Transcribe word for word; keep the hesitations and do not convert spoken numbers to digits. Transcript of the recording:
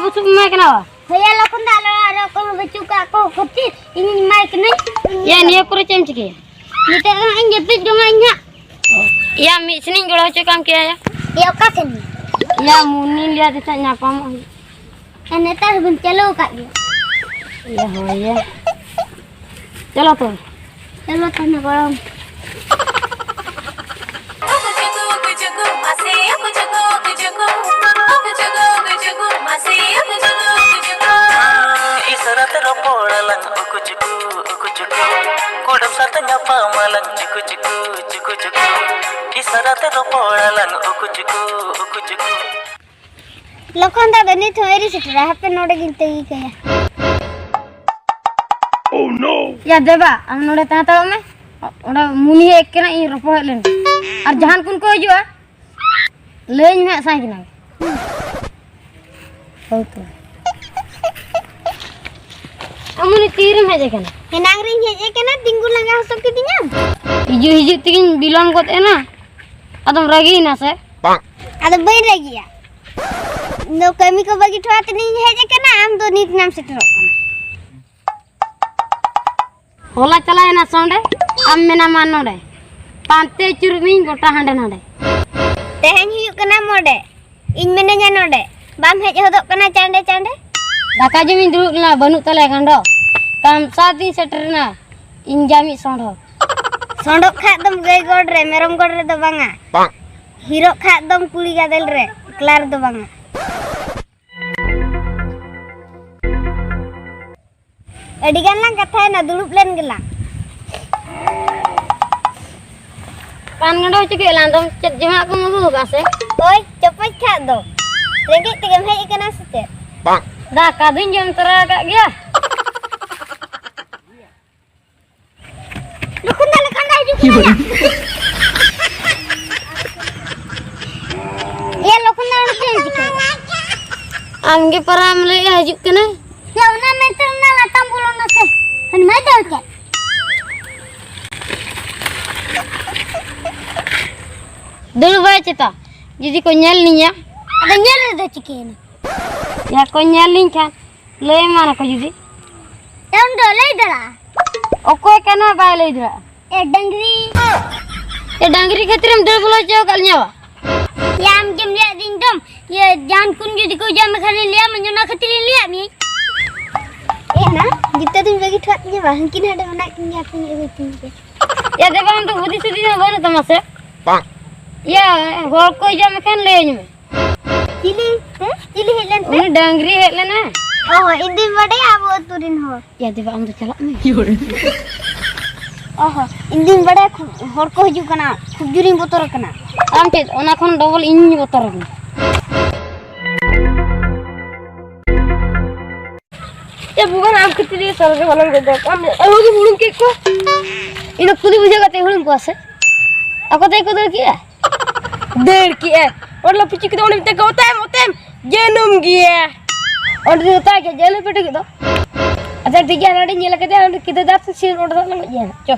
ᱵᱩᱥᱩᱵ ᱮᱢᱟᱭ ᱠᱟᱱᱟ ᱵᱟ? ᱦᱳᱭᱟ, ᱞᱚᱠᱷᱚᱱ ᱫᱟ, ᱟᱞᱮ ᱚᱲᱟᱜ ᱨᱮ ᱚᱠᱚᱭ ᱦᱚᱸ ᱵᱟᱹᱪᱩᱜ ᱠᱟᱜ ᱠᱚ ᱠᱷᱟᱹᱛᱤᱨ ᱤᱧᱤᱧ ᱮᱢᱟᱭ ᱠᱟᱹᱱᱟᱹᱧ᱾ ᱭᱟ, ᱱᱤᱭᱟᱹ ᱯᱚᱨᱮ ᱪᱮᱫ ᱮᱢ ᱪᱤᱠᱟᱹᱭᱟ? ᱱᱤᱛᱚᱜ ᱫᱚ ᱦᱟᱸᱜ ᱤᱧ ᱡᱟᱹᱯᱤᱫ ᱡᱚᱝᱟ ᱤᱧ ᱦᱟᱸᱜ᱾ ᱭᱟ, ᱢᱤᱫ ᱥᱮᱱᱤᱧ ᱜᱚᱲᱚ ᱦᱚᱪᱚ ᱠᱟᱢ ᱠᱮᱭᱟ ᱭᱟ᱾ ᱭᱟ, ᱚᱠᱟ ᱥᱮᱱ? ᱭᱟ, ᱢᱩᱱᱤ ᱞᱟᱹᱭᱟ ᱫᱮ ᱛᱟᱦᱮᱸᱫ ᱧᱟᱯᱟᱢᱚᱜ ᱦᱩᱭᱩᱜ᱾ ᱟᱨ ᱱᱮᱛᱟᱨ ᱦᱚᱸᱵᱚᱱ ᱪᱟᱹᱞᱩ ᱟᱠᱟᱫ ᱜᱮᱭᱟ᱾ ᱭᱟ, ᱦᱳᱭ ᱭᱟ᱾ ᱪᱚᱞᱚ ᱛᱚᱵᱮ᱾ ᱪᱚᱞᱚ ᱛᱟᱦᱞᱮ ᱜᱚᱲᱚᱢ᱾ ᱤᱥᱟᱨᱟ ᱛᱮ ᱨᱚᱯᱚᱲ ᱟᱞᱟᱝ ᱩᱠᱩ ᱪᱩᱠᱩ, ᱩᱠᱩ ᱪᱩᱠᱩ᱾ ᱠᱩᱰᱟᱹᱢ ᱥᱟᱨ ᱛᱮ ᱧᱟᱯᱟᱢ ᱟᱞᱟᱝ ᱪᱩᱠᱩ ᱪᱩᱠᱩ, ᱪᱩᱠᱩ ᱪᱩᱠᱩ᱾ ᱤᱥᱟᱨᱟ ᱛᱮ ᱨᱚᱯᱚᱲ ᱟᱞᱟᱝ ᱩᱠᱩ ᱪᱩᱠᱩ, ᱩᱠᱩ ᱪᱩᱠᱩ᱾ ᱞᱚᱠᱷᱚᱱ ᱫᱟ ᱫᱚ ᱱᱤᱛ ᱦᱚᱸ ᱟᱹᱣᱨᱤ ᱥᱮᱴᱮᱨᱟ, ᱦᱟᱯᱮ ᱱᱚᱰᱮ ᱜᱤᱧ ᱛᱟᱹᱜᱤ ᱠᱟᱭᱟ᱾ ᱭᱟ ᱫᱮᱵᱟ, ᱟᱢ ᱱᱚᱰᱮ ᱛᱟᱦᱮᱸ ᱦᱟᱛᱟᱲᱚᱜ ᱢᱮ, ᱚᱸᱰᱮ ᱢᱩᱱᱤ ᱦᱮᱡ ᱠᱟᱱᱟ, ᱤᱧ ᱨᱚᱯᱚᱲ ᱦᱮᱡ ᱞᱮᱱ ᱜᱮ᱾ ᱟᱨ ᱡᱟᱦᱟᱱ ᱠᱩᱱ ᱠᱚ ᱦᱤᱡᱩᱜᱼᱟ, ᱞᱟᱹᱭᱟᱹᱧ ᱢᱮ ᱦᱟᱸᱜ ᱥᱟᱭ ᱠᱟᱱᱟ᱾ ᱦᱳᱭ ᱛᱚ᱾ ᱟᱢ ᱩᱱᱤ ᱛᱤᱨᱮᱢ ᱦᱮᱡ ᱟᱠᱟᱱᱟ? ᱮᱱᱟᱝ ᱨᱤᱧ ᱦᱮᱡ ᱟᱠᱟᱱᱟ, ᱛᱤᱸᱜᱩ ᱞᱟᱸᱜᱟ ᱦᱚᱪᱚ ᱠᱤᱫᱤᱧᱟᱢ᱾ ᱦᱤᱡᱩᱜ ᱦᱤᱡᱩᱜ ᱛᱮᱜᱤᱧ ᱵᱤᱞᱚᱢ ᱜᱚᱫ ᱮᱱᱟ, ᱟᱫᱚᱢ ᱨᱟᱹᱜᱤᱭᱮᱱᱟ ᱥᱮ? ᱟᱫᱚ ᱵᱟᱹᱧ ᱨᱟᱹᱜᱤᱭᱟ, ᱤᱧ ᱫᱚ ᱠᱟᱹᱢᱤ ᱠᱚ ᱵᱟᱹᱜᱤ ᱦᱚᱴᱚ ᱠᱟᱛᱮᱧ ᱦᱮᱡ ᱟᱠᱟᱱᱟ, ᱟᱢ ᱫᱚ ᱱᱤᱛ ᱱᱟᱢ ᱥᱮᱴᱮᱨᱚᱜ ᱠᱟᱱᱟ᱾ ᱦᱚᱞᱟ ᱪᱟᱞᱟᱣᱮᱱᱟ ᱥᱚᱸᱰᱮ, ᱟᱢ ᱢᱮᱱᱟᱢᱟ ᱱᱚᱰᱮ᱾ ᱯᱟᱱᱛᱮ ᱟᱹᱪᱩᱨᱚᱜ ᱢᱤᱧ ᱜᱚᱴᱟ ᱦᱟᱸᱰᱮ ᱱᱟᱰᱮ᱾ ᱛᱮᱦᱮᱧ ᱦᱩᱭᱩᱜ ᱠᱟᱱᱟ ᱢᱚᱰᱮ, ᱤᱧ ᱢᱤᱱᱟᱹᱧᱟ ᱱᱚᱰᱮ᱾ ᱵᱟᱢ ᱦᱮᱡ ᱦᱚᱫᱚᱜ ᱠᱟᱱᱟ ᱪᱟᱸᱰᱮ ᱪᱟᱸᱰᱮ? ᱫᱟᱠᱟ ᱡᱚᱢᱤᱧ ᱫᱩᱲᱩᱵ ᱞᱮᱱᱟ, ᱵᱟᱹᱱᱩᱜ ᱛᱟᱞᱮᱭᱟ ᱜᱟᱸᱰᱚ᱾ ᱠᱟᱢᱥᱟ ᱛᱤᱧ ᱥᱮᱴᱮᱨᱮᱱᱟ, ᱤᱧ ᱡᱟᱢᱤᱡ ᱥᱚᱸᱰᱚ᱾ ᱥᱚᱸᱰᱚᱜ ᱠᱷᱟᱡ ᱫᱚᱢ ᱜᱟᱹᱭ ᱜᱚᱰ ᱨᱮ, ᱢᱮᱨᱚᱢ ᱜᱚᱰ ᱨᱮᱫᱚ ᱵᱟᱝᱟ᱾ ᱦᱤᱨᱚᱜ ᱠᱷᱟᱡ ᱫᱚᱢ ᱠᱩᱲᱤ ᱜᱟᱫᱮᱞ ᱨᱮ, ᱮᱠᱞᱟ ᱨᱮᱫᱚ ᱵᱟᱝᱟ᱾ ᱟᱹᱰᱤ ᱜᱟᱱ ᱞᱟᱝ ᱠᱟᱛᱷᱟᱭᱮᱱᱟ, ᱫᱩᱲᱩᱵ ᱞᱮᱱ ᱜᱮᱞᱟᱝ᱾ ᱯᱟᱱ ᱜᱟᱸᱰᱚ ᱦᱚᱪᱚ ᱠᱮᱫ ᱞᱟᱝ ᱫᱚᱢ, ᱪᱮᱫ ᱡᱚᱢᱟᱜ ᱠᱚᱢ ᱟᱹᱜᱩ ᱟᱠᱟᱫ ᱥᱮ? ᱦᱳᱭ, ᱪᱚᱯᱚᱡ ᱠᱷᱟᱜ ᱫᱚ᱾ ᱨᱮᱸᱜᱮᱡ ᱛᱮᱜᱮᱢ ᱦᱮᱡ ᱟᱠᱟᱱᱟ ᱥᱮ ᱪᱮᱫ? ᱫᱟᱠᱟ ᱫᱩᱧ ᱡᱚᱢ ᱛᱚᱨᱟ ᱟᱠᱟᱫ ᱜᱮᱭᱟ᱾ ᱞᱚᱠᱷᱚᱱ ᱫᱟ, ᱞᱚᱠᱷᱚᱱ ᱫᱟ ᱦᱤᱡᱩᱜ ᱠᱟᱱᱟ᱾ ᱮ ᱞᱚᱠᱷᱚᱱ ᱫᱟ, ᱚᱸᱰᱮ ᱪᱮᱫ ᱮᱢ ᱪᱤᱠᱟᱹᱭᱮᱫᱟ? ᱟᱢ ᱜᱮ ᱯᱟᱨᱟᱢ ᱞᱟᱹᱭᱮᱫᱼᱟ ᱦᱤᱡᱩᱜ ᱠᱟᱱᱟᱭ᱾ ᱭᱟ, ᱚᱱᱟ ᱢᱮᱱᱛᱮ ᱚᱱᱟ ᱞᱟᱛᱟᱢ ᱵᱚᱞᱚᱱᱟ ᱥᱮ? ᱦᱟᱹᱱᱤ ᱢᱟᱭ ᱫᱟᱹᱲ ᱠᱮᱫ᱾ ᱫᱟᱹᱲ ᱵᱟᱭ ᱪᱮᱛᱟ, ᱡᱩᱫᱤ ᱠᱚ ᱧᱮᱞ ᱞᱤᱧᱟ᱾ ᱟᱫᱚ ᱧᱮᱞ ᱨᱮᱫᱚ ᱪᱤᱠᱟᱹᱭᱮᱱᱟ? ᱡᱟᱦᱟᱸ ᱠᱚ ᱧᱮᱞ ᱞᱤᱧ ᱠᱷᱟᱱ ᱞᱟᱹᱭ ᱮᱢᱟᱱ ᱟᱠᱚ ᱡᱩᱫᱤ᱾ ᱮ, ᱩᱱᱤ ᱫᱚ ᱞᱟᱹᱭ ᱫᱟᱲᱮᱭᱟᱜᱼᱟ᱾ ᱚᱠᱚᱭ ᱠᱟᱱᱟ ᱵᱟᱭ ᱞᱟᱹᱭ ᱫᱟᱲᱮᱭᱟᱜᱼᱟ? ᱮ, ᱰᱟᱝᱨᱤ᱾ ᱮ, ᱰᱟᱝᱨᱤ ᱠᱷᱟᱹᱛᱤᱨ ᱮᱢ ᱫᱟᱹᱲ ᱵᱚᱞᱚ ᱦᱚᱪᱚ ᱟᱠᱟᱫ ᱞᱤᱧᱟ ᱵᱟ? ᱭᱟ, ᱟᱢ ᱜᱮᱢ ᱞᱟᱹᱭᱟᱫᱤᱧ ᱫᱚᱢ, ᱤᱭᱟᱹ, ᱡᱟᱦᱟᱱ ᱠᱩᱱ ᱡᱩᱫᱤ ᱠᱚ ᱡᱚᱢ ᱢᱮᱠᱷᱟᱱ ᱤᱧ ᱞᱟᱹᱭᱟᱢᱟᱹᱧ, ᱚᱱᱟ ᱠᱷᱟᱹᱛᱤᱨ ᱤᱧ ᱞᱟᱹᱭᱟᱫ ᱢᱤᱭᱟᱹᱧ᱾ ᱮ, ᱱᱟ, ᱡᱩᱛᱟᱹ ᱫᱩᱧ ᱵᱟᱹᱜᱤ ᱦᱚᱴᱚᱣᱟᱫ ᱛᱤᱧᱟᱹ ᱵᱟ, ᱦᱟᱹᱱᱠᱤᱱ ᱦᱟᱸᱰᱮ ᱢᱮᱱᱟᱜ ᱠᱤᱱ ᱜᱮᱭᱟ, ᱦᱟᱯᱮᱧ ᱟᱹᱜᱩᱭ ᱛᱤᱧ ᱜᱮ᱾ ᱭᱟ, ᱫᱮᱵᱟ, ᱟᱢ ᱫᱚ ᱦᱩᱫᱤᱥ ᱦᱩᱫᱤᱥ ᱦᱚᱸ ᱵᱟᱹᱱᱩᱜ ᱛᱟᱢᱟ ᱥᱮ? ᱭᱟ, ᱦᱚᱲ ᱠᱚ ᱦᱤᱡᱩᱜ ᱢᱮᱠᱷᱟᱱ ᱞᱟᱹᱭᱟᱹᱧ ᱢᱮ᱾ ᱪᱤᱞᱤ ᱛᱮ? ᱪᱤᱞᱤ ᱦᱮᱡ ᱞᱮᱱ ᱛᱮ? ᱩᱱᱤ ᱰᱟᱝᱨᱤ ᱦᱮᱡ ᱞᱮᱱᱟᱭ᱾ ᱚ, ᱤᱧ ᱫᱩᱧ ᱵᱟᱰᱟᱭᱟ ᱟᱵᱚ ᱟᱹᱛᱩ ᱨᱮᱱ ᱦᱚᱲ᱾ ᱭᱟ, ᱫᱮᱵᱟ, ᱟᱢ ᱫᱚ ᱪᱟᱞᱟᱜ ᱢᱮ᱾ ᱚ ᱦᱚᱸ, ᱤᱧ ᱫᱩᱧ ᱵᱟᱰᱟᱭᱟ, ᱠᱷᱩᱵ ᱦᱚᱲ ᱠᱚ ᱦᱤᱡᱩᱜ ᱠᱟᱱᱟ, ᱠᱷᱩᱵ ᱡᱳᱨᱤᱧ ᱵᱚᱛᱚᱨ ᱟᱠᱟᱱᱟ᱾ ᱟᱢ ᱪᱮᱫ, ᱚᱱᱟ ᱠᱷᱚᱱ ᱰᱚᱵᱚᱞ ᱤᱧᱤᱧ ᱵᱚᱛᱚᱨ ᱟᱠᱟᱱᱟ᱾ ᱮ ᱵᱩᱵᱟᱱ, ᱟᱢ ᱠᱷᱟᱹᱛᱤᱨ ᱜᱮ ᱥᱚᱨᱜᱮ ᱵᱟᱞᱟᱝ ᱜᱚᱡ ᱫᱟᱲᱮᱭᱟᱜ ᱠᱟᱱᱟ᱾ ᱟᱢ ᱟᱹᱣᱲᱤ ᱜᱮᱢ ᱦᱩᱲᱩᱝ ᱠᱮᱫ ᱠᱚᱣᱟ᱾ ᱤᱧ ᱫᱚ ᱠᱩᱞᱤ ᱵᱩᱡᱷᱟᱹᱣ ᱠᱟᱛᱮ ᱦᱩᱲᱩᱝ ᱠᱚᱣᱟ ᱥᱮ? ᱟᱠᱚ ᱛᱮᱜᱮ ᱠᱚ ᱫᱟᱹᱲ ᱠᱮᱜᱼᱟ᱾ ᱫᱟᱹᱲ ᱠᱮᱜᱼᱟ᱾ ᱚᱸᱰᱮ ᱞᱮ ᱯᱩᱪᱩᱡ ᱠᱮᱫᱟ, ᱚᱸᱰᱮ ᱢᱤᱫᱴᱮᱱ ᱠᱚ ᱚᱛᱮᱢ, ᱚᱛᱮᱢ ᱡᱟᱹᱱᱩᱢ ᱜᱮᱭᱟ᱾ ᱚᱸᱰᱮ ᱫᱚ ᱚᱛᱟ ᱜᱮ ᱡᱟᱹᱱᱩᱢ ᱯᱮᱴᱮ ᱠᱮᱫ ᱫᱚ᱾ ᱟᱪᱪᱷᱟ, ᱴᱷᱤᱠ ᱜᱮᱭᱟ, ᱱᱚᱸᱰᱮᱧ ᱧᱮᱞ ᱠᱟᱫᱮᱭᱟ, ᱚᱸᱰᱮ ᱠᱤᱫᱟᱹ ᱫᱟᱨ ᱥᱮ ᱥᱤᱨ ᱚᱸᱰᱮ ᱫᱚ ᱞᱟᱝ ᱜᱚᱡ ᱮᱭᱟ᱾ ᱪᱚ᱾